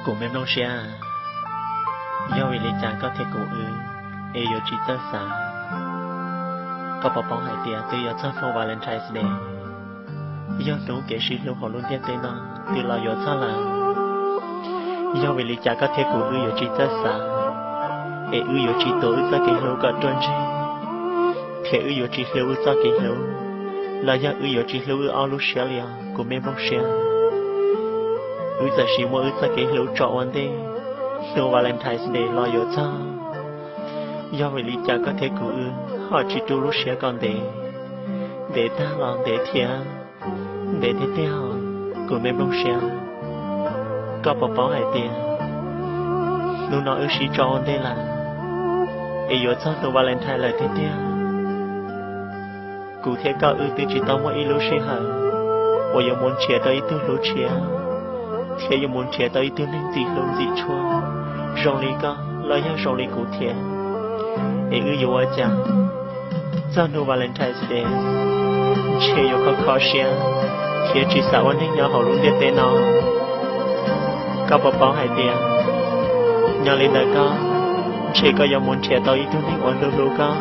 Kuv me nplooj siab, yog vim li cas koj thiab kuv wb es yuav tsis txawj xav? Koj puas paub hais tias twb yuav txog hnub Valentine's Day, yog hnub kev sib hlub hauv lub ntiaj teb no twb los yuav txog lawm. Yog vim li cas koj thiab kuv wb yuav tsis txawj xav, es wb yuav tsis tuav wb txoj kev hlub kom ruaj ntseg, thiab wb yuav tsis hlub wb txoj kev hlub, los yog wb yuav tsis hlub wb ob lub siab li os kuv me nplooj siab? Wb txawm sim muab wb txoj kev hlub tso ua ntej, hnub Valentine's Day los yuav txog. Yog vim li cas koj thiab kuv wb ho tsis rub lub siab kom ntev, ntev tag los ntev thiab, ntev tiag tiag os kuv me nplooj siab. Koj puas paub hais tias hnub no wb sib tso ua ntej lawm, es yuav txog hnub Valentine lawm tiag tiag. Kuv thiab koj wb twb tsis tau muaj ib lub sij hawm uas yuav mus nrhiav rau ib tug hlub tshiab, thiab yuav mus nrhiav tau ib tug neeg ntxim hlub ntxim tshua zoo li koj los yog zoo li kuv thiab. Es wb yuav ua cas txog hnub Valentine's Day, ntshe yuav kho kho siab thiab tsis xav ua neeg nyob hauv lub ntiaj teb no? Koj puas paub hais tias nyob li ntawd koj, ntshe koj yuav mus nrhiav tau ib tug neeg uas hlub hlub koj,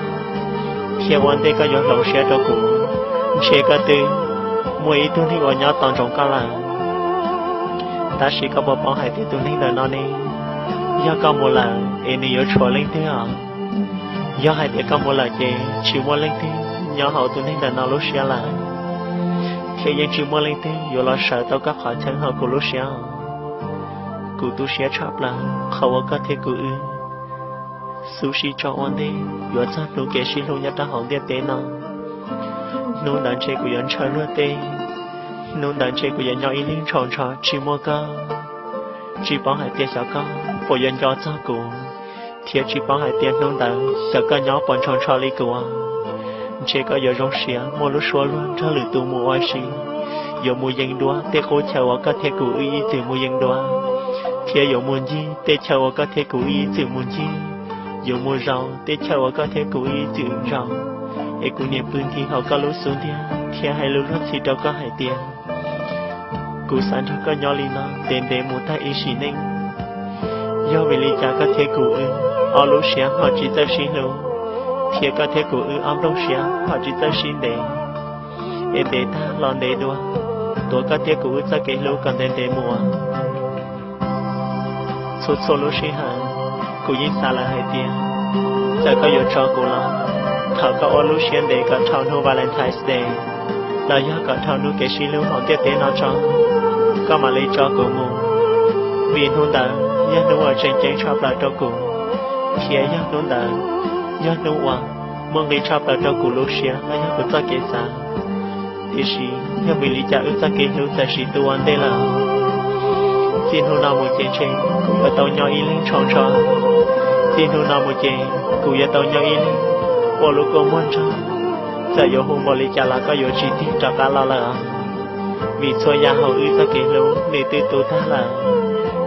thiab ua ntej koj yuav hloov siab rau kuv, ntshe koj twb muaj ib tug neeg uas nyob tos ntsoov koj lawm. Tab sis koj puas paub hais tias tus neeg ntawm no ne, yog koj mus lawm es nws yuav tshuav leej twg os? Yog hais tias koj mus lawm ces tsis muaj leej twg nyob hauv tus neeg ntawm no lub siab lawm, thiab yeej tsis muaj leej twg yuav los sawv tau koj qhov chaw hauv kuv lub siab. Kuv tu siab tshaj plaws qhov uas koj thiab kuv wb xub sib tso ua ntej yuav txog hnub kev sib hlub nyob rau hauv ntiaj teb no. Hnub ntawd ntshe kuv yuav ntshaw luag tej, hnub ntawd ntshe kuv yuav nyob ib leeg ntshaus ntsho tsis muaj koj. Tsis paub hais tias xyov koj puas yuav nco txog kuv, thiab tsis paub hais tias hnub ntawd xyov koj nyob puas ntshaus ntsho li kuv. Ntshe koj yuav zoo siab muaj lub suab luag nrog lwm tus mus ua si, yuav mus yees dua tej qub chaw uas koj thiab kuv wb ib txwm mus yees dua, thiab yuav mus ncig tej chaw uas koj thiab kuv wb ib txwm mus ncig, yuav mus zaum tej chaw uas koj thiab kuv wb ib txwm zaum. Es kuv niam pw nthi hauv koj lub xub ntiag thiab hais lus luag ntxhi rau koj hais tias, kuv xav nrog koj nyob li no ntev ntev mus tag ib sim neej. Yog vim li cas koj thiab kuv wb ob lub siab ho tsis txawj sib hlub, thiab koj thiab kuv wb ob nplooj siab ho tsis txawj sib ntev, es ntev tag los ntev dua, tuav koj thiab kuv wb txoj kev hlub kom ntev ntev mus? Txhua txhua lub sij hawm, kuv yeej xav lawm hais tias, txawm koj yuav tso kuv los, thaum koj ua lub siab ntev kom dhau hnub Valentine's Day, los yog kom dhau hnub kev sib hlub hauv ntiaj teb no tso, koj mam li tso kuv mus, vim hnub ntawd yog hnub uas tseem ceeb tshaj plaws rau kuv, thiab yog hnub ntawd yog hnub uas muaj nqis tshaj plaws rau kuv lub siab los yog kuv txoj kev xav. Tiam sis yog vim li cas wb txoj kev hlub txawm sim tu ua ntej lawm? Txij hnub no mus ces ntshe kuv yuav tau nyob ib leeg ntshaus ntsho. Txij hnub no mus ces kuv yuav tau nyob ib leeg ua lub kua muag nrog. Txawm yuav hu npaum li cas los koj yuav tsis tig rov qab los lawm, vim txhua yam hauv wb txoj kev hlub nws twb tu tag lawm.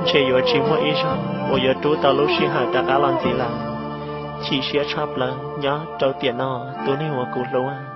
Ntshe yuav tsis muaj ib zaug uas yuav rub tau lub sij hawm rov qab los ntxiv lawm. Chim siab tshaj plaws nyob rau tiam no, tus neeg uas kuv hlub.